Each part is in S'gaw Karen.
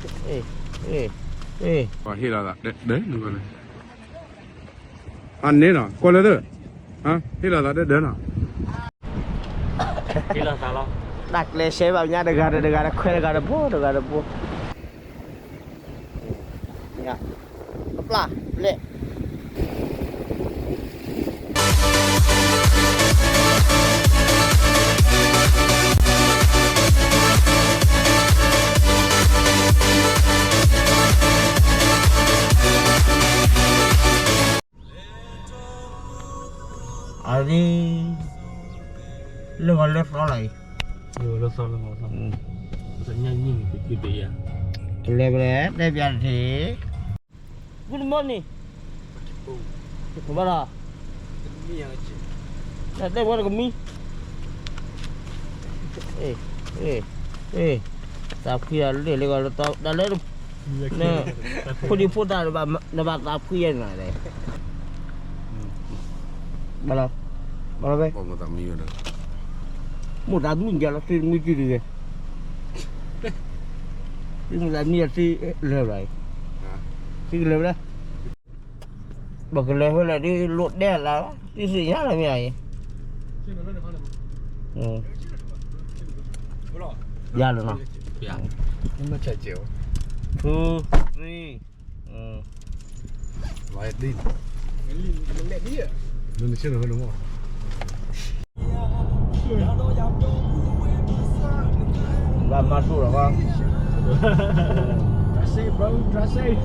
အ့ အ့ အ့ ဟ့ၣ်လီၤသးဒၢဒၢ အန့ၣ်နီၤ ကွၢ်လၢသၢ ဟ့ၣ်လီၤသးဒၢဒၢနီၤ ဟ့ၣ်လီၤသးလီၤ တၢ်ကျဲးစဲဘၣ်ညါတဂၤဒီးတဂၤဒီး ခွဲးတဂၤဒီးဘိတဂၤဒီးဘိ ကပျၢ်ဘျဲၣ် အရ့ လၢဂီၤလၢသီလီၤအံၤ လၢဂီၤလၢသီ လၢဂီၤလၢသီ ညါညါန့ၣ် ကက့ၤတယၤ ကလဲၤကလဲၤ တဲပျးတထံၣ် Good morning ဘၣ်ဒီး တဲဝဲတကမံ အ့ အ့ အ့ သးဖှံအီၤလၢလၢဂီၤလၢသီ တၢ်လၢ ဖိဒံဖိသၣ် နဘၣ်သးဖှံအီၤန့ၣ် ဘၣ်လီၤ ဘၣ်လီၤဖဲ မိၢ်သးမံကလီၤ သ့ၣ်မံကံတဂ့ၤ သ့ၣ်မံသးမံသ့ၣ်လၢာ်ဘၣ် သ့ၣ်ကလၢာ်ဝဲဒၣ် ပကလဲၤဖဲလဲၣ်ဒ်လိၣ်ဒဲလၢ် သ့ၣ်သ့ၣ်ညါလၢမ့ၢ်အံၤ ယၤလီၤနီၤ two three ဘၣ်မၤဒိၣ်လီၤဘၣ် Drive safe, bro. Drive safe.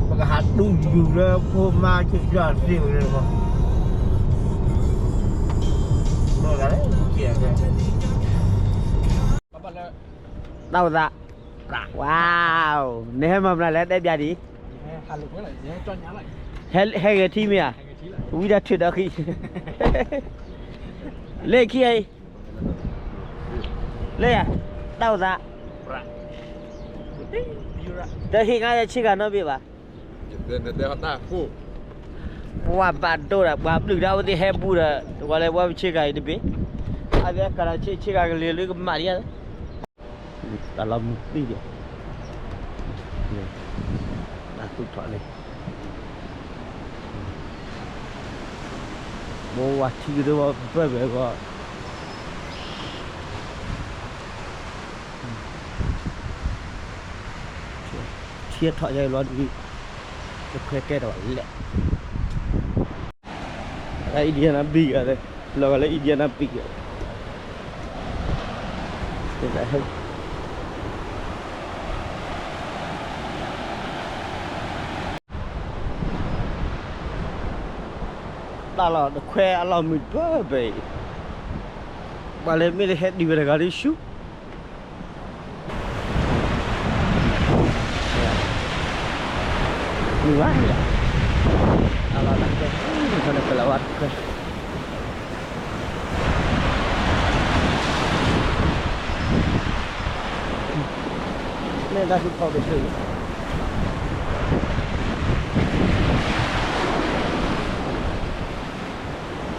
ပကဟးတူၢ်ယူၤလၢဖိမါကၠီၣ်သ့ၣ်ဝဲလၢမး တၢ်အိၣ်သး Wow နဟဲမၤမနုၤလဲၣ် တဲပျးဒံး ဟဲဂဲၤထံမ့ၢ်ဧါ ဝံဒၣ်ထုးဒီးဃံ လၢခံအံၤ လၢယၤ တၢ်အိၣ်သး တဟ့ၣ်ငါယဆ့ကၤနီတဘ့ၣ်ဘၣ် ပှၤဘၣ်ဒိၣ်ဒီး ပှၤဘျုးဒၣ်ဝဲသ့ၣ်ဟဲဘူးဒီး တဝၤလၢပှၤပဆ့ကၤအံၤတဘ့ၣ် အဝဲကၤဒီးဆ့ကၤကလံၤလၢကမၣ်ဒံး တၢ်လီၤမုၢ်သံဒီး တၢ်သူၣ်ထီၣ်န့ၣ် ဘိဝါထံကရၢဝဲပၢၢ်ဘဲၣ်ဂီၢ် ထံထီၣ်ယဲလီၤဒ် တခွဲကဲထီၣ်လဲၣ် Indiana Beach လီၤဂာ်လၢ Indiana Beach တၢ်လီၢ်တခွဲအလီၢ်မုၢ်တဘၢဘၢအံၤ ပှၤလၢမ့ၢ်လၢဟဲဒံးဝဲတဂၤလၢဆူ မုၢ်ဝါယၤ အလီၢ်တခွဲ မုၢ်ခီန့ၣ်ကလီၤဝါတခွဲ မ့ၢ်တၢ်သူၣ်ထီၣ်တချုး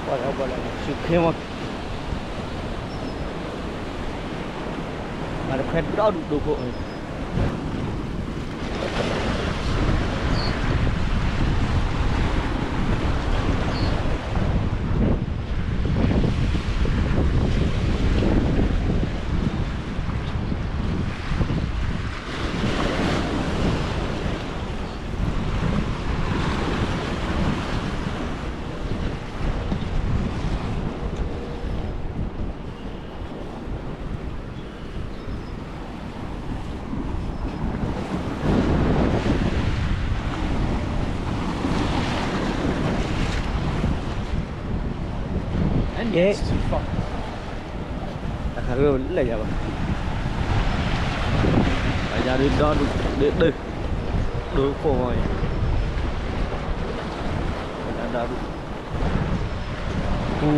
ပှၤလၢပှၤလၢဆူခ့မီၢ် မၤတခွဲဒီဒူၣ်ဒိၣ်ခိၣ် ကဲ တၢ်ခါကလဲၣ်ယၤဘၣ် အယၤဒုးဒီဒုးဒုးဒုး ဒုးခိၣ်ဝဲ ဒီဒုး ပူ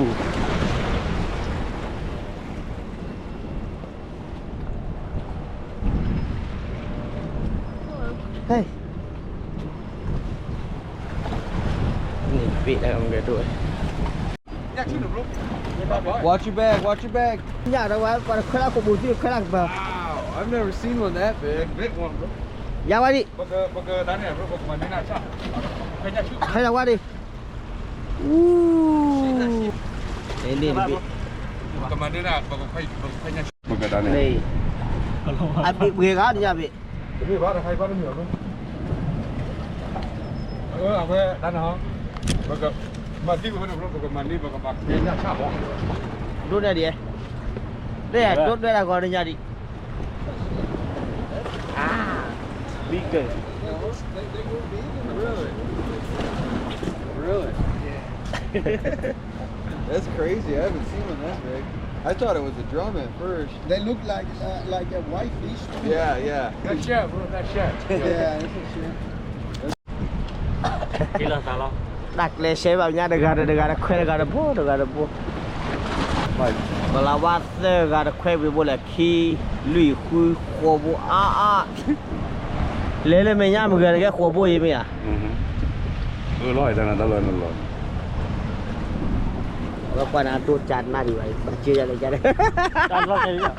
ဟဲ န့ၣ်ဘ့ၣ်လၢမ့ၢ်ကဲဒိၣ်ဝဲ Watch your back, watch your back. ညါဒီးဝဲ ပှၤတခွဲလၢ်ခိၣ်ပူၤသံခွဲလၢ်ကပၤ Wow, I've never seen one that big. Big one, bro. ယၤဝဲဒံး ပက, ပက, တၢ်န့ၣ်, bro, ပကမၤန့ၢ်နၤဆၣ်, ခွဲညၣ်ဆူၣ်, ခွဲညၣ်ဝဲဒံး, အူ, န့ၣ်, ပကမၤန့ၢ်နၤ, ပကခွဲ, ပကခွဲညၣ်ဆူၣ်, ပကတၢ်န့ၣ်, အဘ့ၣ်ပှဲၤဂၤတညါဘ့ၣ် တမ့ၢ်ဘၣ် တခါအံၤဘၣ်တမ့ၢ်ဘၣ်, အဝဲတၢ်န့ၣ်, ပကမၤသံဝဲဒၣ် bro, ပကမၤန့ၢ် ပကမၤခွဲညၣ်ဆၣ်မး, ဒိၣ်န့ၢ်ဒံး, ဒိၣ်ဒွဲၣ်တၢ်ဂီၤတညါဒံး, အါ, bigger, really, really, that's crazy, I haven't seen one that big, I thought it was a drum at first. They look like, uh, like a white fish to me. Yeah, yeah. That's shad, bro. That's shad. Yeah, that's a shad. တၢ်ကျဲးစဲဘၣ်ညါ တဂၤဒီးတဂၤဒီး ခွဲးတဂၤတဘိ တဂၤတဘိ, ကလၤဝါသၢဂၤတခွဲးဝံၤဘိလဲၣ် ခံ, လွံၢ်, ဃု, ဃိးဘိအါအါ, လဲၤလၢမဲာ်ညါမုၢ်ဂၤတကဲဃိးဘိအံၤမ့ၢ်ဧါ, အၢလီၤတၢ်နၤတၢ်လီၤနလီၤ အဝဲကွၢ်နၤအဒိၣ်ကၢ်နၣ်ဒံးဘၣ်, ဘၣ်က့ယၤလဲၣ်ကၢ်, တၢ်လီၤတဲာ်,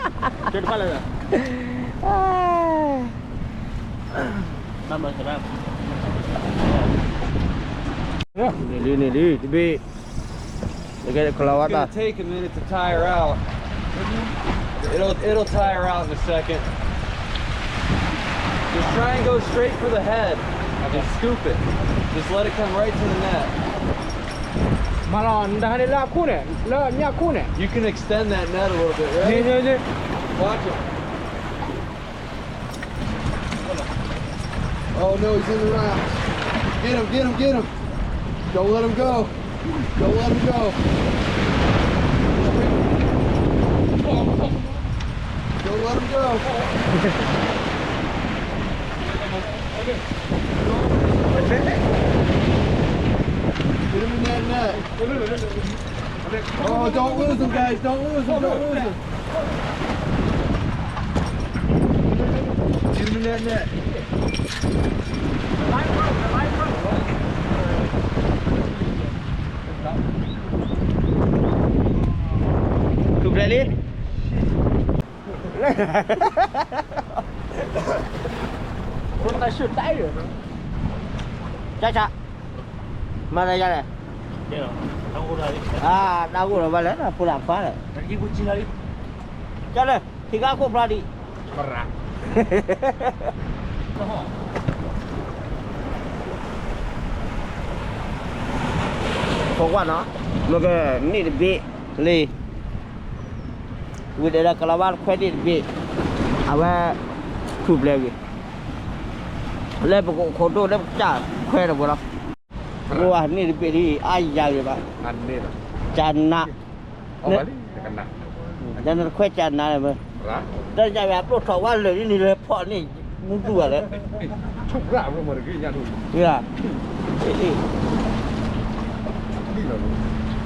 ကဲတဖၣ်လၢာ်, ဘၣ်မၤစၢၤဘၣ်, န့ၣ်လံ န့ၣ်လံ တဘ့ၣ်, တကဲကလၤဝါတၢ် It's gonna take a minute to tie her out. It'll, it'll tie her out in a second. Just try and go straight for the head and scoop it. Just let it come right to the net. မၤလီၤ နတဟါန့ၣ်လၢအခိၣ်န့ၣ် လၢအညၣ်ခိၣ်န့ၣ် You can extend that net a little bit, right? န့ၣ် န့ၣ် န့ၣ် Watch it. Oh no, he's in the rocks. Get him, get him, get him. Don't let him go. Don't let him go. Don't let him go. Get him in that net. Oh, don't lose him, guys. Don't lose him. Don't lose him. Get him in that net. ထူၣ်ဖျဲးလံ, ကၢ်ဆၣ်, မၤသးယၤလဲၣ်, တၢ်ဂိၢ်လီၤဘၣ်လဲၣ် ဖိလၢ်ဖါလဲၣ်, ကၢ်လၢ ထံဂၤခိၣ်ဖျါဒံး, ဖိခွါနီၤ, မ့ၢ်ကန့ၢ်တဘ့ၣ်လံ, ဝံၤဒီးကလၤဝါတခွဲးန့ၢ်တဘ့ၣ်, အဝဲ ထူၣ်ဖျဲးဝံၤ, လၢပကအိၣ်ခိးဒိၣ်လၢပကစၢ်ခွဲးတပှဲၤလီၤ, ပှၤန့ၢ်တဘ့ၣ်လံ အါယၤဂ့ၤဘၣ်, ကနၤ, ကနၤတခွဲးကနၤလၢမ့ၢ်, တၢ်ညါဝဲ အပျိၢ်ထီၣ်ဝဲလၢာ်န့ၣ်လၢဖီၣ်န့ၣ်, မူတူၢ်ဘၣ်လၢ တ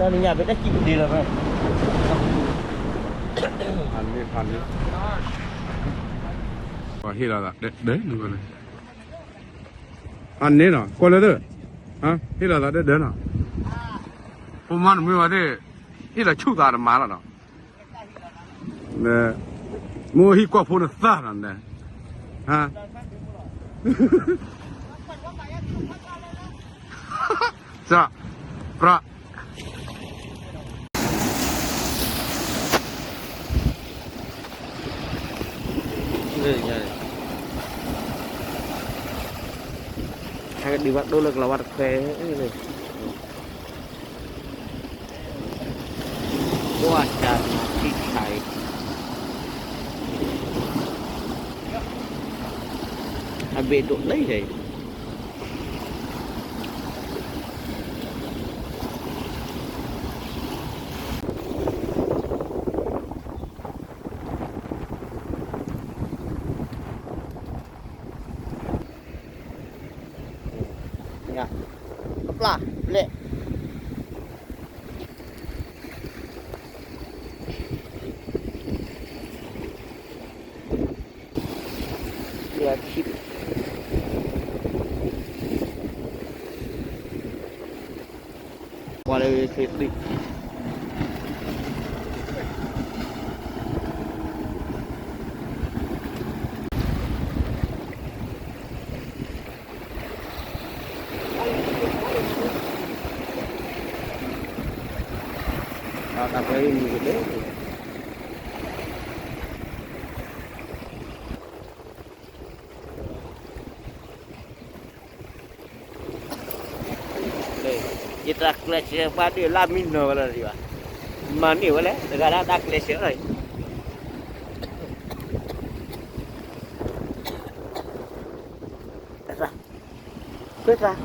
ၢ်နညါ ပတၢ်စံးပဒ့လီၤမ့ၢ်, ဟ့ၣ်လီၤသးဒၢ, အန့ၣ်နီၤ ကွၢ်လၢသၢ, ဟ့ၣ်လီၤသးဒၢဒၢနီၤ, ဖိမါနမ့ၢ်ဝဲသ့ၣ်, ဟ့ၣ်လီၤဆူၣ်သးတမၤလီၤနီၤ, မ့ၢ်ဟံၣ်ကွၢ်ဖိနသၣ်နီၤ, စၢ, ပြး ဟဲကဒုးဘၣ်ဒိလၢကလၤဝါတခွဲး, ကွၢ်ကၢ်နၤထံၣ်ခါအံၤ, အဘ့ၣ်ဒိၣ်လၢယၤအံၤ ပျၢ်လဲၣ်, ပှၤလၢဝဲသ့ၣ်သ့ၣ်, တၢ်ပှဲၤမုၢ်ကတဲ ယတၢ်ကျဲးစၢးပှၤဒုးလၢမံနီၤဝဲလီၤဒံးဘၣ်, မၤန့ၢ်ဝဲလဲၣ် တဂၤဒၣ်တၢ်ကျဲးစၢးလီၤ. ခွဲးသး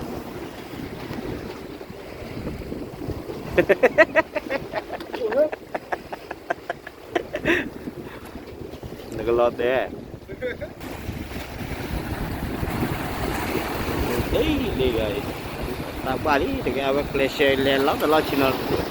နကလီၤတဲာ် လ့လ့ဂၤအံၤ တၢ်ဘၣ်လံ တကယ်အဝဲကျဲးစၢးလဲၤလီၤတလီၤဆံနီၤ